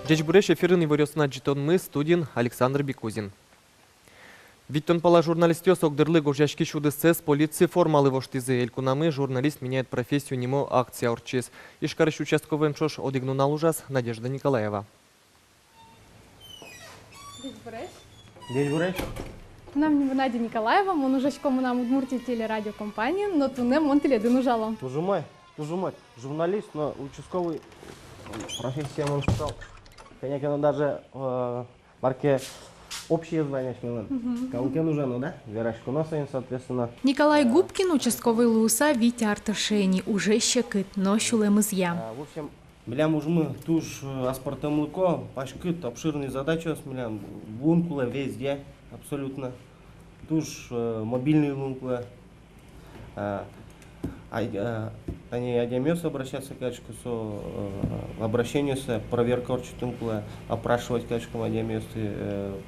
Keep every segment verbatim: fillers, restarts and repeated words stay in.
Ӟечбуресь! Эфирын иворъёсын адӟытонмы, студиын Александр Бикузин. Витьтон пала журналистъёс огдырлы гожъяськись удыссэс полици формалы воштӥзы. Элькунамы «Журналист меняет профессию» нимо акция ортчиз. Ижкарысь участковойын ӵош одӥг нунал ужаз Надежда Николаева. Ӟечбуресь! Ӟечбуресь! Мынам нимы Надя Николаева, мон ужасько «Мынам Удмуртие» телерадиокомпаниын, но туннэ мон тӥледын ужало. Туж умой, туж умой. Журналист, но участковый профессия, мон шуысал. Кӧня ке но даже, э, мар ке, общее звание асьмелэн. Мгм. Калыкен ужано, да? Вераськоно соин, соответственно. Николай Губкин участковый луыса вить ар тырше ини, ужез секыт, но сюлэмызъя. А, в общем, милям ужмы туж, э, аспӧртэмлыко, паськыт, обширный задачаос милям, вуын кулэ везде, абсолютно. Туж, э, мобильный луын кулэ. А, а, а, тани адямиос обращаться карисько, со, э, обращениоссэ проверка ортчытыны кулэ, опрашивать кариськом адямиосты, э,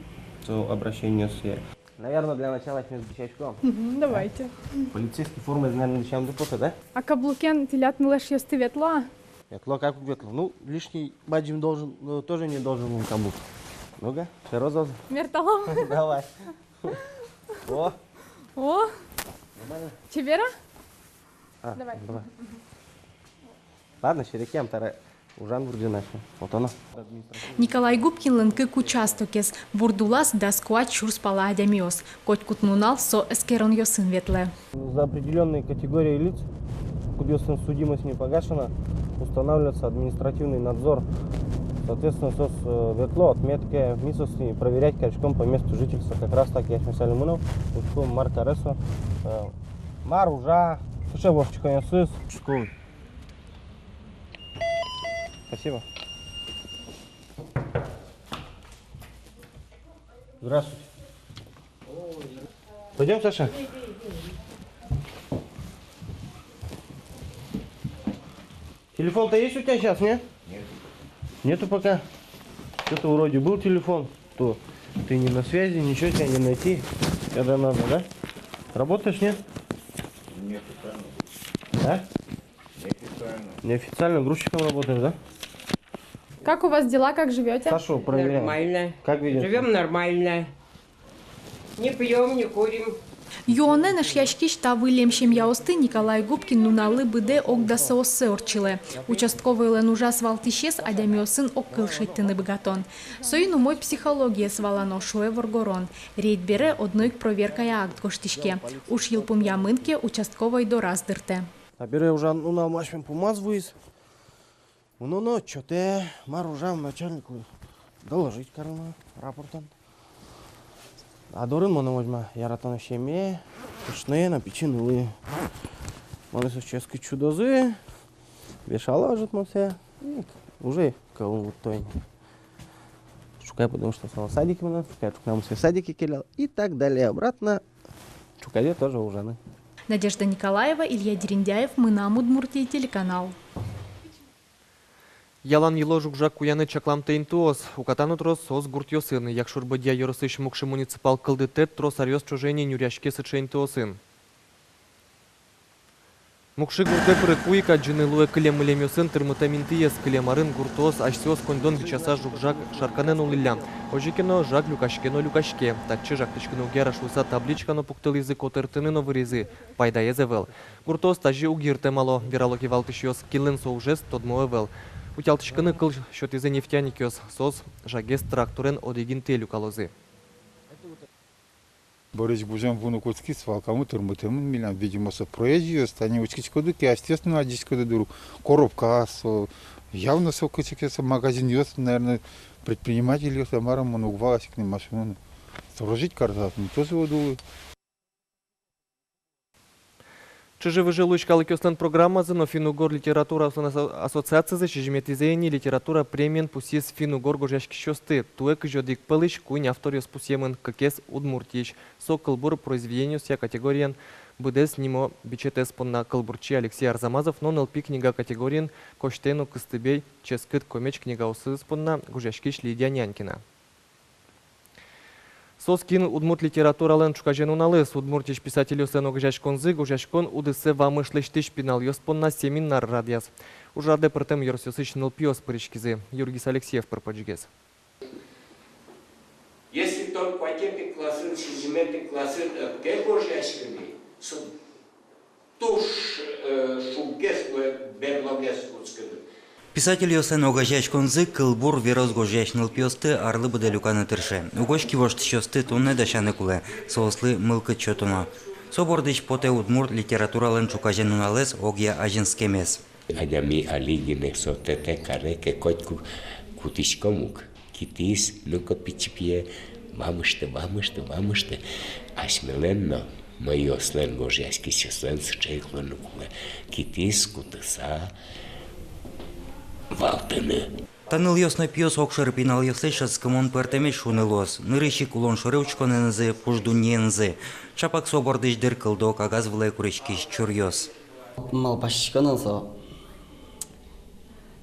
со обращениоссэ. Наверное, для начала асьмеос дӥсяськом. Мгм, давайте. Полицейский формаез, наверное, дӥсямды потэ, да? А каблукен тӥляд нылэшъёсты ветло-а? Ветло, как уг ветло. Ну, лишний бадӟым должен, ну, тоже не должен был каблук. Ну-ка, шеро зоз. Мерталом. Давай. О. О. Нормально. Чебер-а? А, давай. Давай. Ладно, серекъям, табере ужан бурдын асьме. Вот оно. Николай Губкинлэн кык участокез, бурд улаз дас куать сюрс пала адямиос. Котькуд нунал со эскеронъёсын ветлэ. За определённые категории лиц, кудъёслэн судимость не погашена, устанавливается административный надзор. Соответственно, соос, э, ветло, отметка, ми соосты проверять кариськом по месту жительства. Как раз таки асьмеос али мыном, учком, мар каре со, э, мар ужа, кыӵе воштӥськонъёсыз. Участковый. Спасибо. Здравствуйте. Пойдём, Саша. Телефон-то есть у тебя сейчас, нет? Нет. Нету пока. Что-то вроде был телефон, то ты не на связи, ничего тебя не найти. Это надо, да? Работаешь, нет? Неофициально. Да? Неофициально. Неофициально грузчиком работаешь, да? Как у вас дела, как живёте? Сашу проверяем. Нормально. Как ведёт себя? Живём нормально. Не пьём, не курим. Юонэн эшъяськись та выллем семьяосты Николай Губкин нуналлы быдэ ог дасооссэ ортчылэ. Участковойлэн ужаз валтӥсез — адямиосын огкыл шедьтыны быгатон. Соин умой психологиез валано, шуэ воргорон. Рейд бере одно ик проверкая акт гожтӥське. Уж йылпумъямын ке, участковой дораз дыртэ. Табере ужан нунал асьмелэн пумаз вуиз. Мыноно отчётэ, мар ужам, начальниклы доложить кароно рапортэн. А дорын монэ возьма яратоно семьяе, кышное но пичи нылы. Монэ соос ческыт сюдозы, вешало ӧжыт монсэ, и уже кӧлын вутто ини. Ӵука, потому что со садике мынэ, ӵука, ӵукнамы сое садике келяло, и так далее, обратно. Ӵуказе тоже ужаны. Надежда Николаева, Илья Дерендяев, «Мынам Удмуртие» телеканал. Ялан йыло жуг-жаг куяны чакламтэ интыос. Уката но трос соос гуртъёсын. Якшур-Бӧдья ёросысь Мукшы муниципал кылдытэт трос аръёс ӵоже ини нюръяське сыӵе интыосын. Мукшы гуртэ пырыку ик адӟыны луэ кылем-мылемъёсын тырмытэм интыез. Кылем арын гуртоос асьсэос коньдон бичаса жуг-жаг Шарканэн улӥллям. Озьы ке но, жаг люкаське но люкаське. Татчы жагтӥськыны уг яра шуыса табличка но пуктылӥзы, котыртыны но вырӥзы. Пайдаез ӧвӧл. Гуртоос тазьы уг йыртэмало, верало кивалтӥсьёс, кинлэн со ужез, тодмо ӧвӧл. Утялтӥськыны кыл сётӥзы нефтяникъёс, соос жагез тракторен одӥг интые люкалозы. Бӧрысь гужем вуыны кутскиз, свалкамы тырмытэмын милям, видимо, со проезжийёс, тани учкиськоды ке, асьтэос но адӟиськоды дыр ук, коробкаос, со явно со кыӵе ке со магазинъёс, наверное, предпринимательёс, а мар-а, мон уг валаськы ни, машинаен сторожить карыса, ну, тоже вот улы. Чыжы-выжы луись калыкъёслэн программазы но финн-угор литератураослэн асо-, ассоциацизы сизьыметӥзэ ини литература премиен пусйиз финн-угор гожъяськисьёсты. Туэ кызь одӥг пӧлысь куинь авторъёс пусъемын, кыкез Удмуртиысь. Со кылбур произведениосъя категориен быдэс нимо бичетэз понна кылбурчи Алексей Арзамазов но нылпи книга категориын Костей но Кыстыбей, ческыт комеч книгаосыз понна гожъяськись Лидия Нянькина. Соос киын удмурт литературалэн ӵуказе нуналэз. Удмуртиысь писательёслэн огазеяськонзы гожъяськон удысэ вамыш лэсьтӥсь пиналъёс понна семинар радъяз. Ужрадэ пӧртэм ёросъёсысь нылпиос пыриськизы. Юргис Алексеев пыр-почгес. Если тон куатетӥ классын, сизьыметӥ классын ӧпке гожъяськыны, со туж, э, шуггес но берлогес кутскыны. Писательёслэн огазеяськонзы кылбур, верос гожъясь нылпиосты арлы быдэ люканы тырше. Угось кивоштӥсьёсты туннэ дасяны кулэ, соослы мылкыд сётоно. Со бордысь потэ удмурт литературалэн ӵуказе нуналэз огъя азинскемез. Адями али гинэ со тэтэ каре ке, котьку кутӥськом ук. Китӥз, ну-ка, пичи пие, вамышты, вамышты, вамышты. Асьмелэн но, мӧйыослэн, гожъяськисьёслэн сыӵе ик луыны кулэ. Китӥз кутыса валтыны. Та нылъёс но пиос огшоры пиналъёслэсь шӧдскымон пӧртэмесь шуыны луоз. Нырысь ик улон шоры учконэнызы, пуш дуннеенызы. Чапак со бордысь дыр кылдо кагаз вылэ куриськись чуръёс. Малпасько но со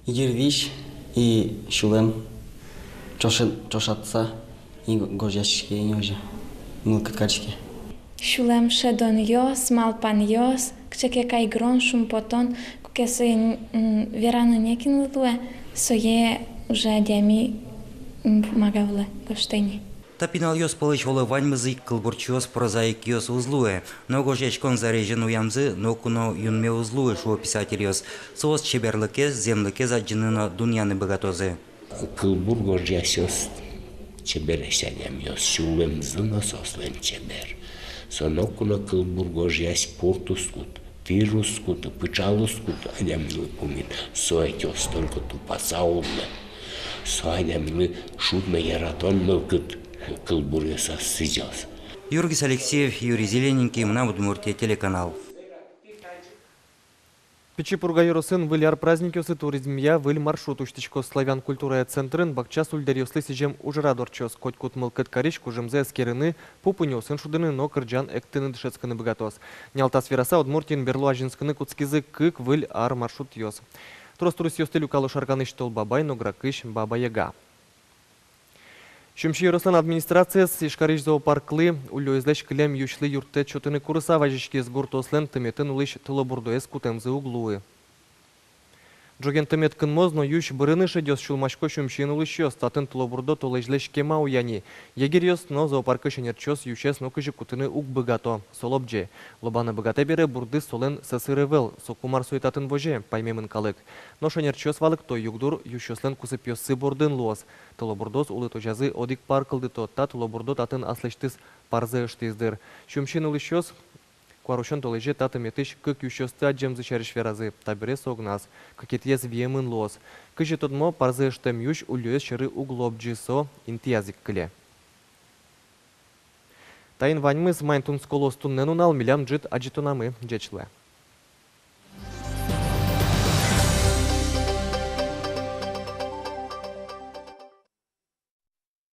йырвизь и сюлэм ӵошен-, ӵошатыса и го-, гожъяське ини озьы, мылкыд кариське. Сюлэм шӧдонъёс, малпанъёс, кыӵе ке кайгырон, шумпотон, куке сое, м, вераны некинлы луэ, сое уже адями, м, бумага вылэ гожтэ ини. Та пиналъёс пӧлысь оло ваньмыз ик кылбурчиос, прозаикъёс уз луэ, но гожъяськон зарезьын уямзы ноку но юнме уз луы, шуо писательёс. Соос чеберлыкез, зэмлыкез адӟыны но дунъяны быгатозы. Кылбур гожъясьёс чебересь адямиос, сюлэмзы но соослэн чебер. Со ноку но кылбур гожъясь пурт уз кут, тӥр уз кут, пыӵал уз кут адямилы пумит. Со ӧтёз только тупаса уллэ. Со адямилы шудно, яратон мылкыд кылбуръёсаз сӥзёз. Юргис Алексеев, Юрий Зелененький, «Мынам Удмуртие» телеканал. Пичи Пурга ёросын Выль ар праздникъёсы туризмъя выль маршрут усьтӥськоз. Славян культурая центрын бакча сульдэръёслы сӥзем ужрад ортчоз. Котькуд мылкыд карись кужымзэ эскерыны, пу пуньыосын шудыны но кырӟан эктыны дышетскыны быгатоз. Нялтас вераса, Удмуртиын берло азинскыны кутскизы кык выль ар маршрутъёс. Трос туристъёсты люкало Шарканысь Тол Бабай но Гракысь Баба Яга. Сюмси ёрослэн администрациез Ижкарысь зоопарклы уллёезлэсь кылем юсьлы юрттэт сётыны курыса вазиськиз. Гуртоослэн тыметын улӥсь тылобурдоез кутэмзы уг луы. Ӝоген тымет кынмоз но, юсь бырыны шедёз, сюлмасько Сюмсиын улӥсьёс. Татын тылобурдо толэзьлэсь кема уя ни. Егерьёс но зоопаркысь ӧнерчиос юсез нокызьы кутыны уг быгато. Со лобӟе. Лобаны быгатэ бере, бурдыз солэн сӧсыр ӧвӧл. Соку мар сое татын возе, паймемын калык. Нош ӧнерчиос валэкто: югдур юсьёслэн кусыпъёссы бордын луоз. Тылобурдоос улытозязы одӥг пар кылдыто. Та тылобурдо татын аслэсьтыз парзэ ыштӥз, дыр. Сюмсиын улӥсьёс куарусён толэзе та тыметысь кык юсьёсты адӟемзы сярысь веразы. Табере со огназ, кыкетӥез виемын луоз. Кызьы тодмо, парзэ ыштэм юсь уллёез сьӧры уг лобӟы, со интыяз ик кыле. Таин ваньмыз. Маин тунсыко луоз туннэ нунал, милям ӝыт адӟытонамы. Ӟеч луэ.